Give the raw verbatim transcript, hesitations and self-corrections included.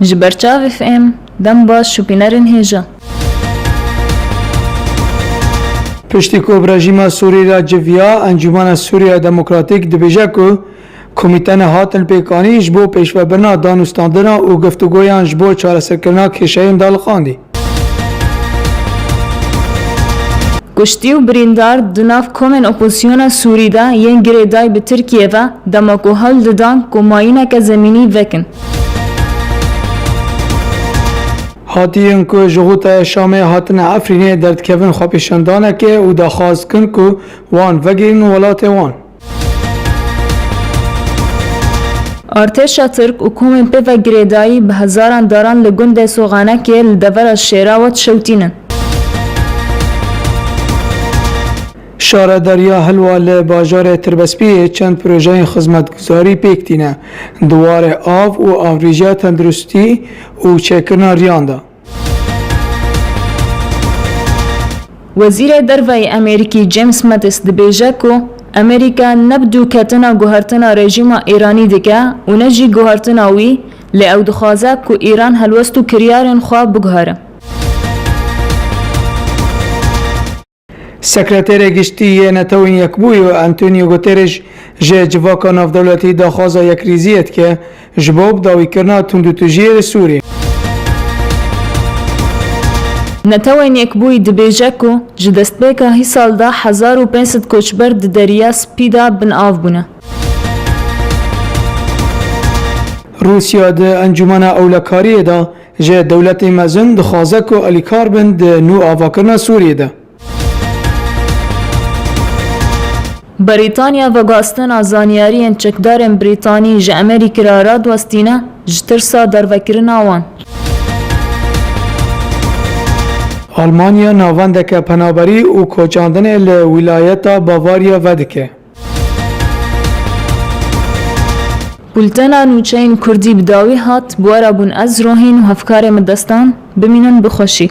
Ji ber çav F M, dem baş şopînerên hêja. Piştî ku bi rejîma Sûrî re civiya, Encûmena Sûriya Demokratîk dibêje ku komîte nehatin pêkanîn ji bo pêşvebirina danûstandina û guftûgoyan ji bo çareserkirina kêşeyên daliqandî. Kuştî û birîndar di nav komên opozisyona Sûrî de yên girêdayî bi Tirkiyê ve, dema ku hewl didan ku mayîneke zemînî vekin. Hatiyên ku ji Xûtaya Şamê hatine Efrînê derdikevin xwepêşandanekê û daxwaz dikin ku wan vegerînin welatê wan. Artêşa Tirk û komên pê ve girêdayî bi hezaran daran li gundê Soxanekê li devera Şêrawat şewtînin. Şaredariya Hilwa li bajarê Tirbespiyê çend projeyên xizmetguzarî pêk tîne, di warê av û avrêjiya tenduristî û çêkirina riyan de. Wezîrê Derve yê Amerîkî James Mattis dibêje ku Amerîka ne bi dûketina guhertina rejîma Îranî dike û ne jî guhertina wî, lê ew dixwaze ku Îran helwest û kiryarên xwe biguhere. Sekreterê Giştî yê Netewên Yekbûyî Antonio Guterres ji civaka navdewletî daxwaza yekrîziyê dike ji bo bidawîkirina tundûtûjiyê li Sûriyê. Netewên Yekbûyî dibêje ku ji destpêka hî sal de hezar û pênc sed koçber di Deriya Spî de bin av bûne. Rûsya di Encûmena Ewlekariyê de ji dewletên mezin dixwaze ku alîkar bin di nû avakirina Sûriyê de. Brîtanya veguhastina zanyariyên çekdarên Brîtanî ji Amerîkî re radiwestîne ji tirsa dervekirina wan. Almanya navendeke penaberî û koçandinê li wîlayeta Bavarya vedike. Bultena nûçeyên kurdî bi dawî hat, bi we re bûn ez Rohîn û hevkarê min Destan, bimînin bi xweşî.